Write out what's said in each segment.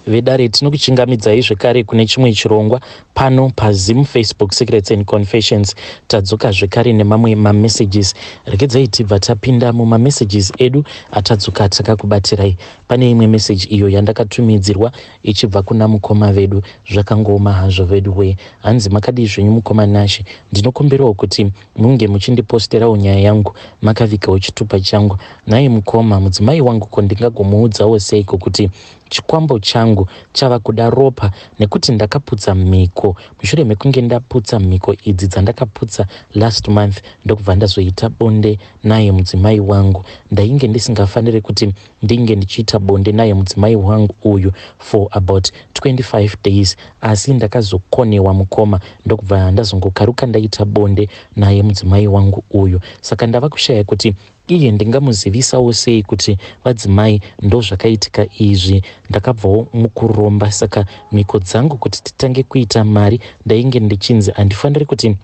Vedare, tinokuchingamidzai zvekare kune chimwe chirongwa pano paZim Facebook Secrets and Confessions. Tadzoka zvekare nemamwe mamessages. Regedzai tibva tapinda mumamessages edu atadzoka takakubatirai. Pane imwe message iyo yandakatumidzirwa ichibva kuna mukoma vedu. Zvakangooma hazvo vedu wee. Hanzi, "Makadii zvenyu mukoma Nashe? Ndinokumbirawo kuti munge muchindiposterawo nyaya yangu makavigawo chitupa changu. Nhai mukoma, mudzimai wangu ko ndingagomuudzawo seiko kuti chikwambo changu chava kuda ropa, nekuti ndakaputsa mhiko? Mushure mekunge ndaputsa mhiko idzi dzandakaputsa last month, ndokubva ndazoita bonde naye mudzimai wangu. Ndainge ndisingafaniri kuti ndinge ndichiita bonde naye mudzimai wangu uyu for about 25 days, asi ndakazokonewa mukoma, ndokubva ndazongokaruka ndaita bonde naye mudzimai wangu uyu. Saka ndava kushaya kuti iye ndingamuzivisawo sei kuti vadzimai, ndo zvakaitika izvi. Ndakabvawo mukuromba, saka mhiko dzangu kuti titange kuita mari ndainge ndichinzi handifaniri kuti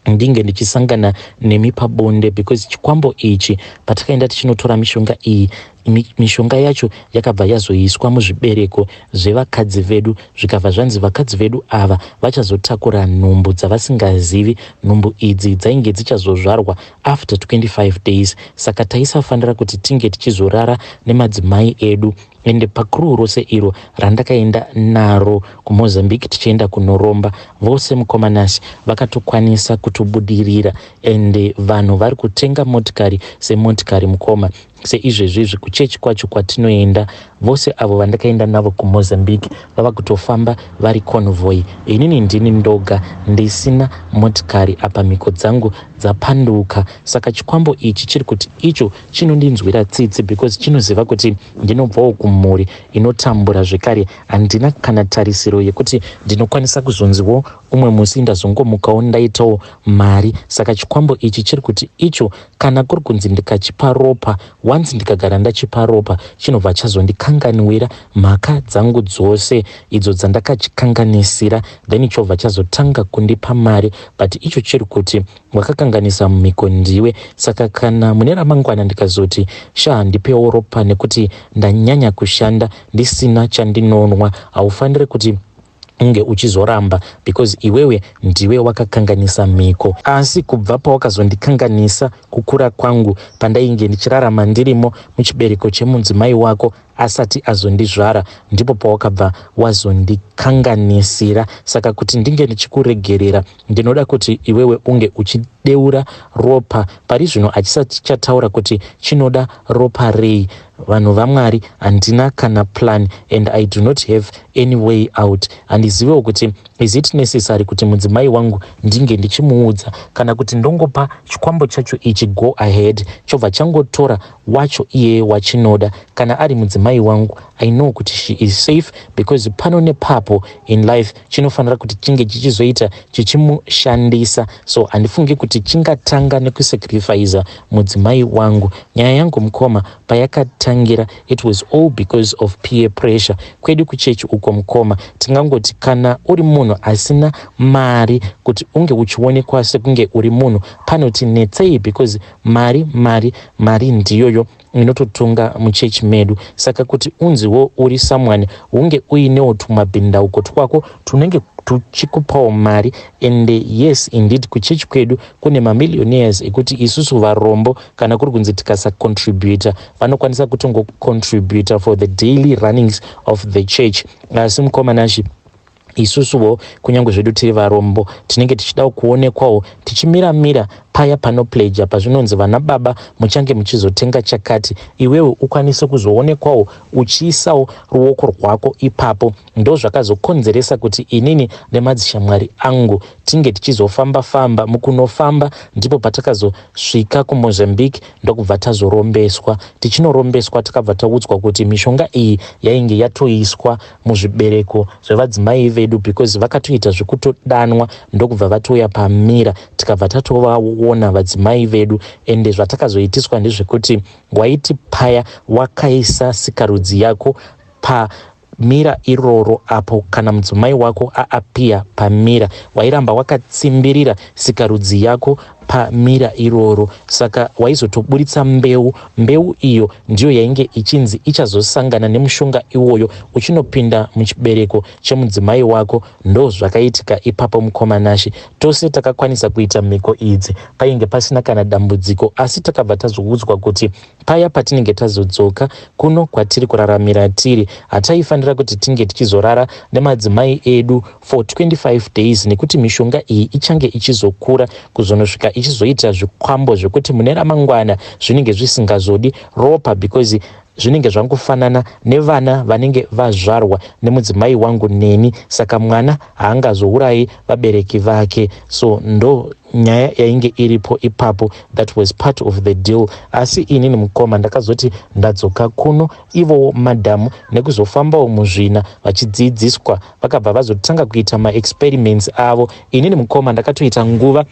ndinge ndichisangana nemi pabonde, because chikwambo ichi, patakaenda tichinotora mishonga iyi, mishonga yacho yakabva yazoiswa muzvibereko zvevakadzi vedu, zvikabva zvanzi vakadzi vedu ava vachazotakura nhumbu dzavasingazivi. Nhumbu idzi dzainge dzichazozvarwa after 25 days, saka taisafanira kuti tinge tichizorara nemadzimai edu. Ende pacrew rose iro randakaenda naro kuMozambique tichienda kunoromba, vose mukoma Nashe vakatokwanisa kutobudirira, ende vanhu vari kutenga motikari semotikari mukoma. Seizvezvizvi kuchechi kwacho kwatinoenda, vose avo vandakaenda navo kuMozambique vava kutofamba vari convoy. Inini ndini ndoga ndisina motikari, apa mhiko dzangu dzapanduka. Saka chikwambo ichi chiri kuti icho chinondinzwira tsitsi because chinoziva kuti ndinobvawo kumhuri inotambura zvekare. Handina kana tarisiro yekuti ndinokwanisa kuzonziwo umwe musi ndazongomukawo ndaitawo mari. Saka chikwambo ichi chiri kuti icho kana kuri kunzi ndikachipa ropa, once ndikagara ndachipa ropa, chinobva chazondikanganwira mhaka dzangu dzose idzo dzandakachikanganisira, then chobva chazotanga kundipa mari. But icho chiri kuti wakakanganisa mumhiko ndiwe. Saka kana mune ramangwana ndikazoti, 'Sha, ndipewo ropa nekuti ndanyanya kushanda ndisina chandinonwa,' haufaniri kuti unge uchizoramba because iwewe ndiwe wakakanganisa mhiko. Asi kubva pawakazondikanganisa kukura kwangu, pandainge ndichirarama ndirimo muchibereko chemudzimai wako asati azondizvara, ndipo pawakabva wazondikanganisira. Saka kuti ndinge ndichikuregerera, ndinoda kuti iwewe unge uchideura ropa." Pari zvino hachisati chataura kuti chinoda ropa rei. Vanhu vaMwari, handina kana plan and I do not have any way out. Handizivewo kuti is it necessary kuti mudzimai wangu ndinge ndichimuudza, kana kuti ndongopa chikwambo chacho ichi go ahead, chobva changotora wacho iyeye wachinoda. Kana ari mudzimai wangu, I know kuti she is safe, because pano nepapo in life chinofanira kuti chinge chichizoita chichimushandisa, so handifungi kuti chingatanga nekusacrifica mudzimai wangu. Nyaya yangu mukoma, payakatangira, it was all because of peer pressure. Kwedu kuchechi uko mukoma, tingangoti kana uri munhu asina mari, kuti unge uchionekwa sekunge uri munhu panoti netsei, because mari, mari, mari ndiyoyo inototunga muchechi medu. Saka kuti unziwo uri someone, hunge uinewo tumabhindauko twako tunenge tuchikupawo mari. And yes, indeed, kuchechi kwedu kune mamillionaires ekuti isusu varombo, kana kuri kunzi tikasacontributa, vanokwanisa kutongocontributa for the daily runnings of the church. Asi mukoma Nashe, isusuwo kunyange zvedu tiri varombo, tinenge tichida kuonekwawo tichimiramira paya panopledger, pazvinonzi vana baba muchange muchizotenga chakati, iwewe ukwanise kuzoonekwawo uchiisawo ruoko rwako ipapo. Ndo zvakazokonzeresa kuti inini nemadzishamwari angu tinge tichizofamba famba. Mukunofamba ndipo patakazosvika kuMozambique, ndokubva tazorombeswa. Tichinorombeswa, takabva taudzwa kuti mishonga iyi yainge yatoiswa muzvibereko zvevadzimai vedu, because vakatoita zvekutodanwa, ndokubva vatouya pamira, tikabva tatovaona vadzimai vedu. Ende zvatakazoitiswa ndezvekuti waiti paya wakaisa sikarudzi yako pamira iroro apo, kana mudzimai wako aappear pamira, wairamba wakatsimbirira sikarudzi yako. Pamira iroro saka waizotoburitsa mbeu. Mbeu iyo ndiyo yainge ichinzi ichazosangana nemushonga iwoyo uchinopinda muchibereko chemudzimai wako. Ndozvakaitika ipapo mukoma Nashe. Tose takakwanisa kuita mhiko idzi painge pasina kana dambudziko asi takabva tazoudzwa kuti Paya patinenge tazodzoka kuno kwatiri kuraramira tiri, hataifanira kuti tinge tichizorara nemadzimai edu for 25 days nekuti mishonga iyi ichange ichizokura kuzonosvika ichizoita zvikwambo zvekuti mune ramangwana zvinenge zvisingazodi ropa because zvinenge zvangofanana nevana vanenge vazvarwa nemudzimai wangu neni saka mwana haangazourayi vabereki vake so ndo nyaya yainge iripo ipapo. That was part of the deal. Asi inini mukoma ndakazoti ndadzoka kuno ivowo madhamu nekuzofambawo muzvina vachidzidziswa vakabva vazotanga kuita maexperiments avo. Inini mukoma ndakatoita nguva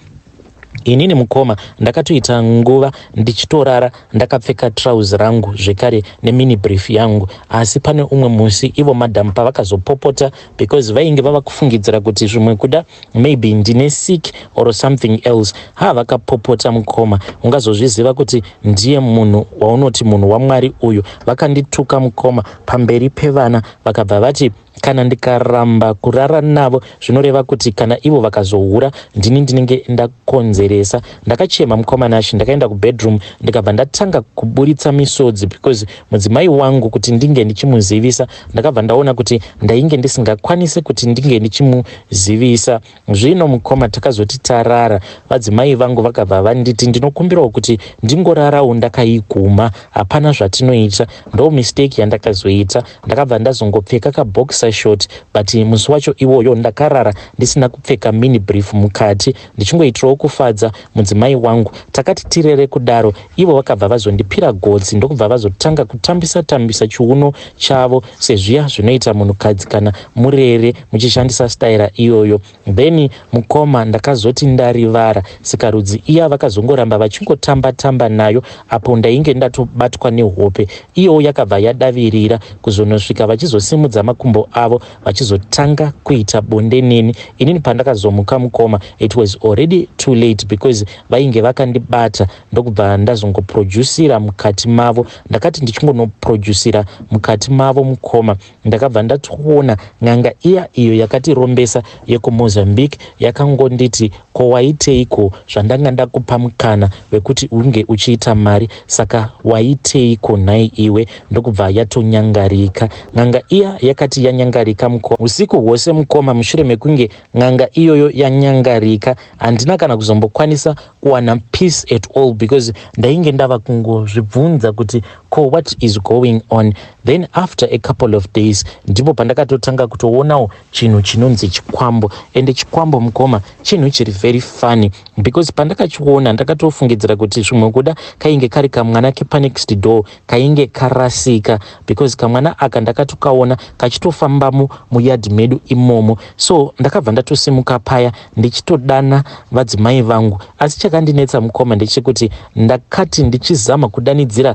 Inini mukoma ndakatoita nguva ndichitorara ndakapfeka trouse rangu zvekare nemini brief yangu asi pane umwe musi ivo madam pavakazopopota because vainge vava kufungidzira kuti zvimwe kuda maybe ndine sick or something else. Ha, vakapopota mukoma, ungazozviziva kuti ndiye munhu waunoti munhu waMwari uyu. Vakandituka mukoma pamberi pevana vakabva vati kana ndikaramba kurara navo zvinoreva kuti kana ivo vakazohura ndini ndinenge ndakonzeresa. Ndakachema mukoma Nashe, ndakaenda kubedroom ndikabva ndatanga kuburitsa misodzi because mudzimai wangu kuti ndinge ndichimuzivisa ndakabva ndaona kuti ndainge ndisingakwanise kuti ndinge ndichimuzivisa. Zvino mukoma takazoti tarara vadzimai vangu vakabva vanditi ndinokumbirawo kuti ndingorarawo ndakaiguma hapana zvatinoita. Ndo mistake yandakazoita, ndakabva ndazongopfeka kaboxer short but musi wacho iwoyo ndakarara ndisina kupfeka mini brief mukati ndichingoitirawo kufadza mudzimai wangu. Takati tirere kudaro ivo vakabva vazondipira gotsi ndokubva vazotanga kutambisa tambisa chiuno chavo sezviya zvinoita munhukadzi kana murere muchishandisa staira iyoyo. Then mukoma ndakazoti ndarivara sikarudzi iya vakazongoramba vachingotamba tamba nayo apo ndainge ndatobatwa nehope. Iyowo yakabva yadavirira kuzonosvika vachizosimudza makumbo avo vachizotanga kuita bonde neni. Inini pandakazomuka mukoma it was already too late because vainge vakandibata ndokubva ndazongoproducira mukati mavo. Ndakati ndichingonoproducira mukati mavo mukoma ndakabva ndatoona n'anga iya iyo yakatirombesa yekuMozambique yakangonditi ko waiteiko zvandanga ndakupa mukana wekuti unge uchiita mari saka waiteiko nhai iwe ndokubva yatonyangarika. N'anga iya yakati yanyangarika mukoma usiku hwose mukoma mushure mekunge n'anga iyoyo yanyangarika handina kana kuzombokwanisa kuwana peace at all because ndainge ndava kungozvibvunza kuti ko what is going on. Then after a couple of days ndipo pandakatotanga kutoonawo chinhu chinonzi chikwambo. Ende chikwambo mukoma chinhu chiri very funny because pandakachiona ndakatofungidzira kuti zvimwe kuda kainge kari kamwana kepanext door kainge karasika because kamwana aka ndakatokaona kachitofambamo muyard medu imomo. So ndakabva ndatosimuka paya ndichitodana vadzimai vangu asi chakandinetsa mukoma ndechekuti ndakati ndichizama kudanidzira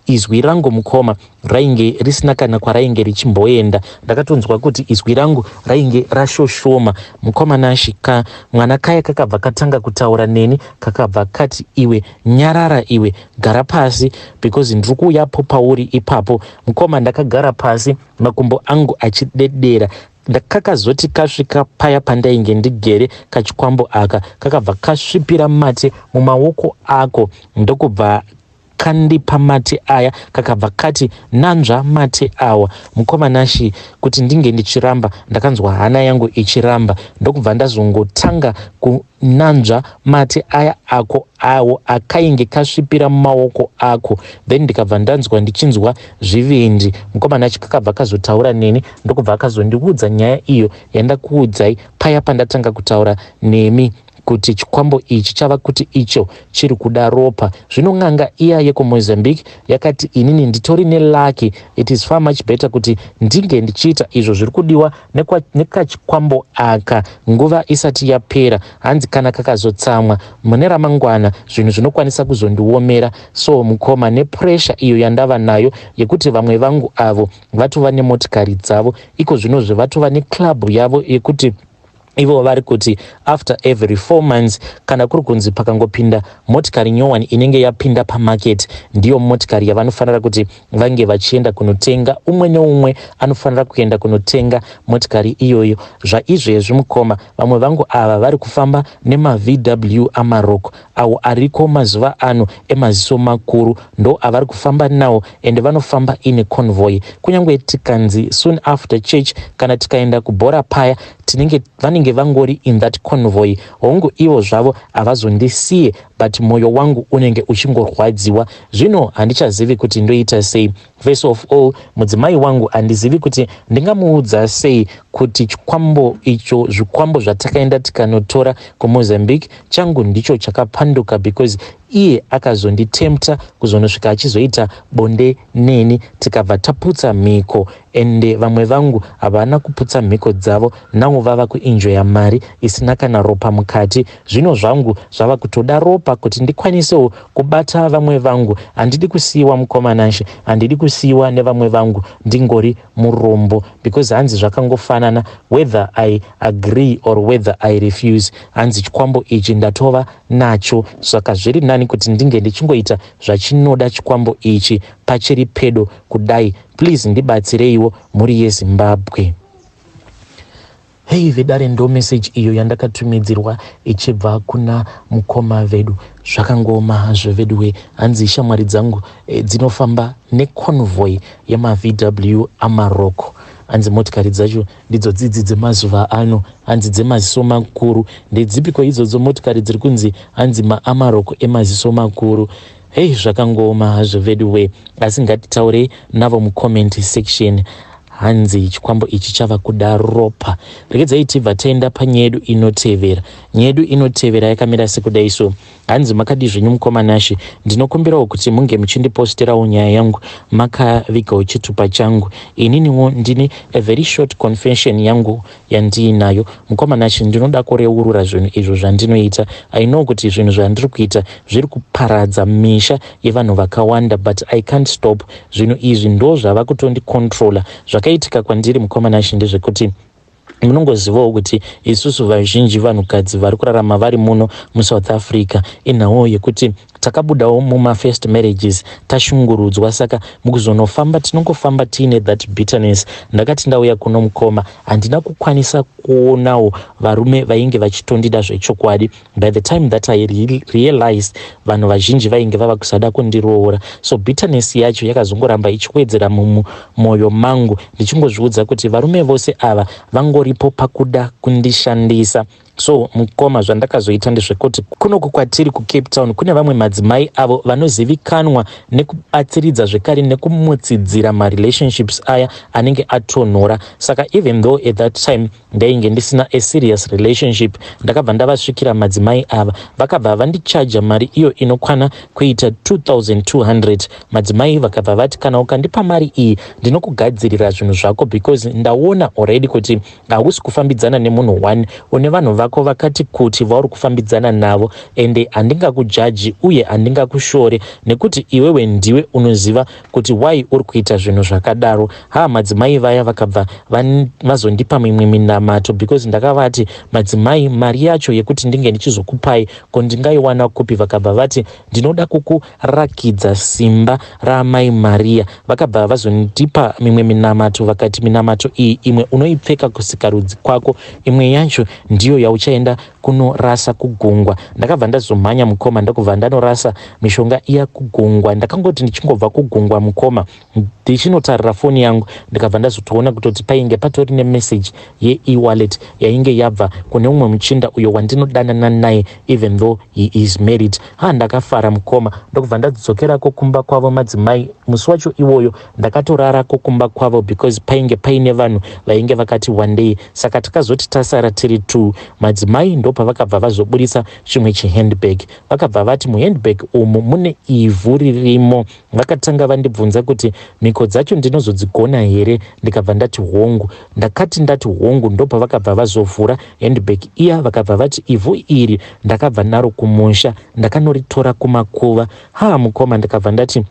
izwi rangu mukoma rainge risina kana kwarainge richimboenda. Ndakatonzwa kuti izwi rangu rainge rashoshoma. Mukoma Nashi, ka mwana kaya kakabva katanga kutaura neni kakabva kati iwe nyarara iwe gara pasi because ndiri kuuyapo pauri ipapo. Mukoma ndakagara pasi makumbo angu achidedera. Kakazoti kasvika paya pandainge ndigere kachikwambo aka kakabva kasvipira mate mumaoko ako ndokubva kandipa mate aya kakabva kati nanzva mate awa. Mukoma Nashi, kuti ndinge ndichiramba ndakanzwa hana yangu ichiramba ndokubva ndazongotanga kunanzva mate aya ako awo akainge kasvipira mumaoko ako then ndikabva ndanzwa ndichinzwa zvivindi. Mukoma Nashi, kakabva kazotaura neni ndokubva akazondiudza nyaya iyo yandakuudzai paya pandatanga kutaura nemi kuti chikwambo ichi chava kuti icho chiri kuda ropa. Zvino n'anga iya yekuMozambique yakati inini nditori nelucky, it is far much better kuti ndinge ndichiita izvo zviri kudiwa nekachikwambo aka nguva isati yapera. Hanzi kana kakazotsamwa mune ramangwana zvinhu zvinokwanisa kuzondiomera. So mukoma, nepressure iyo yandava nayo yekuti vamwe vangu avo vatova nemotikari dzavo iko zvinozvi vatova neclub yavo yekuti Ivo vari kuti after every 4 months, kana kuri kunzi pakangopinda motikari nyowani inenge yapinda pamarket, ndiyo motikari yavanofanira kuti vange vachienda kunotenga. Umwe neumwe anofanira kuenda kunotenga motikari iyoyo. Zvaizvezvi, mukoma, vamwe vangu ava vari kufamba nemaVW Amarok awo ariko mazuva ano emaziso makuru, ndo avari kufamba nawo, ende vanofamba ine convoy. Kunyange tikanzi soon after church kana tikaenda kubhora paya, tinenge vanenge vangori in that convoy. Hongu, ivo zvavo havazondisiye, but mwoyo wangu unenge uchingorwadziwa. Zvino handichazivi kuti ndoita sei. First of all, mudzimai wangu handizivi kuti ndingamuudza sei kuti chikwambo icho, zvikwambo zvatakaenda tikanotora kuMozambique, changu ndicho chakapanduka, because iye akazonditempta kuzonosvika achizoita bonde neni, tikabva taputsa mhiko, ende vamwe vangu havana kuputsa mhiko dzavo. Navo vava kuenjoya mari isina kana ropa mukati. Zvino zvangu zvava kutoda ropa kuti ndikwanisewo kubata vamwe vangu. Handidi kusiyiwa, mukoma Nashe, handidi kusiyiwa nevamwe vangu ndingori murombo, because hanzi zvakangofanana, whether I agree or whether I refuse, hanzi chikwambo ichi ndatova nacho. Saka zviri nani kuti ndinge ndichingoita zvachinoda chikwambo ichi pachiri pedo kudai. Please ndibatsireiwo, mhuri yeZimbabwe. Hei vedare, ndo meseji iyo yandakatumidzirwa ichibva kuna mukoma vedu. Zvakangoma hazvo veduwe. Hanzi shamwari dzangu dzinofamba neconvoy yemaVW Amarok. Hanzi motikari dzacho ndidzo dzidzi dzemazuva ano, hanzi dzemaziso makuru. Ndedzipiko idzodzo motikari dziri kunzi hanzi maAmarok emaziso makuru? Hei, zvakangoma hazvo veduwe, asi ngatitaurei navo mucomment section. Hanzi chikwambo ichi chava kuda ropa. Regedzai tibva taenda panyaya yedu inotevera. Nyaya yedu inotevera yakamira sekudai so. Hanzi, "Makadi zvenyu, mukoma Nashe? Ndinokumbirawo kuti munge muchindiposterawo nyaya yangu makavigawo chitupa changu. Ininiwo ndine a very short confession yangu yandiinayo. Mukoma Nashe, ndinoda kureurura zvinhu izvo zvandinoita. I know kuti zvinhu zvandiri kuita zviri kuparadza misha yevanhu vakawanda, but I can't stop. Zvinhu izvi ndo zvava kutondicontrola. Zvakaitika kwandiri, mukoma Nashe, ndezvekuti munongozivawo kuti isusu vazhinji vanhukadzi vari kurarama vari muno muSouth Africa, inhawo yekuti takabudawo mumafirst marriages tashungurudzwa, saka mukuzonofamba tinongofamba tiine that bitterness. Ndakati ndauya kuno, mukoma, handina kukwanisa kuonawo varume vainge vachitondida zvechokwadi. By the time that I realized, vanhu vazhinji vainge vava kusada kundiroora. So bitterness yacho yakazongoramba ichiwedzera mumwoyo mangu, ndichingozviudza kuti varume vose ava vangoripo pakuda kundishandisa. So mukoma, zvandakazoita ndezvekuti kunoku kwatiri kuCape Town kune vamwe madzimai avo vanozivikanwa nekubatsiridza zvekare nekumutsidzira marelationships aya anenge atonhora. Saka even though at that time ndainge ndisina a serious relationship, ndakabva ndavasvikira madzimai ava, vakabva vandichaja mari iyo inokwana kuita 2200. Madzimai vakabva vati, 'Kana ukandipa mari iyi, ndinokugadzirira zvinhu zvako, because ndaona already kuti hausi kufambidzana nemunhu one, une vanhu vako vakati kuti vauri kufambidzana navo, ende handingakujaji uye handingakushore nekuti iwewe ndiwe unoziva kuti why uri kuita zvinhu zvakadaro.' Ha, madzimai vaya vakabva vazondipa mimwe minamato, because ndakavati, 'Madzimai, mari yacho yekuti ndinge ndichizokupai ko ndingaiwana kupi?' Vakabva vati, 'Ndinoda kukurakidza simba raamai Mariya.' Vakabva vazondipa mimwe minamato, vakati, 'Minamato iyi, imwe unoipfeka kusikarudzi kwako, imwe yacho ndiyo yauchaenda kunorasa kugungwa.' Ndakabva ndazomhanya, mukoma, ndokubva ndanorasa mishonga iya kugungwa. Ndakangoti ndichingobva kugungwa, mukoma, ndichinotarira foni yangu, ndikabva ndazotoona kutoti painge patori nemeseji yeewallet yainge yabva kune umwe muchinda uyo wandinodanana naye, even though he is married. Ha, ndakafara, mukoma, ndokubva ndadzokerako kumba kwavo madzimai. Musi wacho iwoyo ndakatorarako kumba kwavo because painge paine vanhu vainge vakati wandei, saka takazoti tasara tiri two. Madzimai ndopavakabva vazoburisa chimwe chihandbag, vakabva vati muhandbag umu mune ivhu ririmo. Vakatanga vandibvunza kuti mhiko dzacho ndinozodzigona here, ndikabva ndati hongu. Ndakati ndati hongu, ndopavakabva vazovhura handbag iya, vakabva vati ivhu iri ndakabva naro kumusha, ndakanoritora kumakuva. Ha, mukoma, ndikabva ndati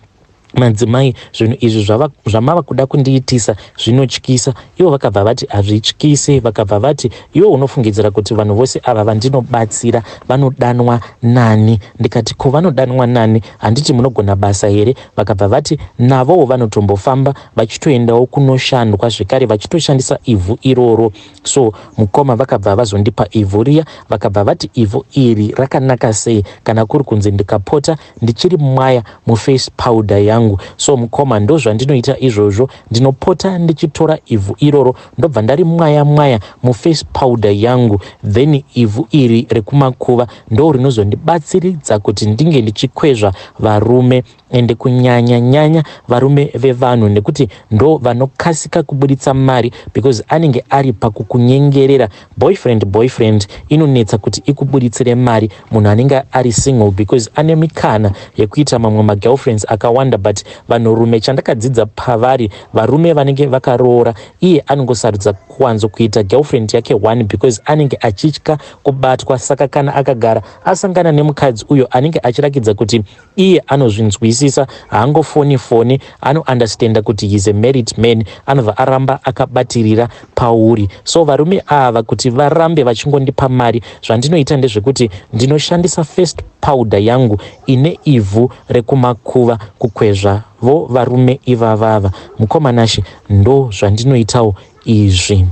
Madzimai, zvinhu izvi zvamava kuda kundiitisa zvinotyisa. Ivo vakabva vati, Hazvityise. Vakabva vati, Iwe unofungidzira kuti vanhu vose ava vandinobatsira vanodanwa nani? Ndikati, Ko vanodanwa nani? Handiti munogona basa here? Vakabva vati, Navowo vanotombofamba vachitoendawo kunoshandwa zvekare vachitoshandisa ivhu iroro. So mukoma vakabva vazondipa ivhu riya, vakabva vati ivhu iri rakanaka sei kana kuri kunzi ndikapota ndichiri mwaya muface powder yangu. So mukoma, ndozvandinoita izvozvo, ndinopota ndichitora ivhu iroro ndobva ndari mwaya mwaya muface powder yangu, then ivhu iri rekumakuva ndo rinozondibatsiridza kuti ndinge ndichikwezva varume, ende kunyanya nyanya varume vevanhu, nekuti ndo vanokasika kubuditsa mari because anenge ari pakukunyengerera. Boyfriend, boyfriend inonetsa kuti ikubuditsire mari munhu anenge ari single because ane mikana yekuita mamwe magirlfriends akawanda. But vanhurume, chandakadzidza pavari varume vanenge vakaroora, iye anongosarudza kuwanzo kuita girlfriend yake one because anenge achitya kubatwa. Saka kana akagara asangana nemukadzi uyo anenge achirakidza kuti iye anozvinzwisisa, haangofoni foni, anounderstanda kuti he is a married man, anobva aramba akabatirira pauri. So varume ava kuti varambe vachingondipa mari, zvandinoita ndezvekuti ndinoshandisa face powder yangu ine ivhu rekumakuva kukwezva vo varume ivavava. Mukoma Nashe, ndo zvandinoitawo izvi.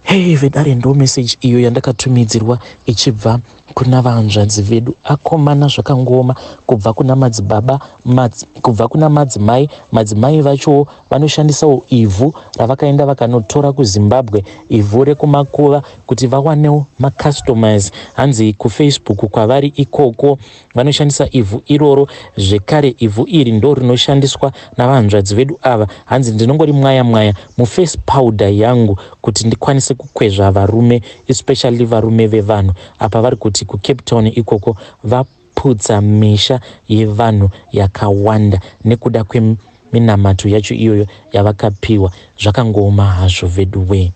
Hei vedare, ndo message iyo yandakatumidzirwa ichibva kuna vahanzvadzi vedu. Akomana, zvakangoma kubva kuna madzibaba madz, kubva kuna madzimai. Madzimai vachowo vanoshandisawo ivhu ravakaenda vakanotora kuZimbabwe, ivhu rekumakuva, kuti vawanewo macustomers. Hanzi kuFacebook kwavari ikoko vanoshandisa ivhu iroro zvekare. Ivhu iri ndo rinoshandiswa navahanzvadzi vedu ava. Hanzi ndinongori mwaya mwaya muface powder yangu kuti ndikwanise kukwezva varume, especially varume vevanhu. Apa vari kuti kuCape Town ikoko vaputsa misha yevanhu yakawanda nekuda kweminamato yacho iyoyo yavakapiwa. Zvakangooma hazvo vedu wee.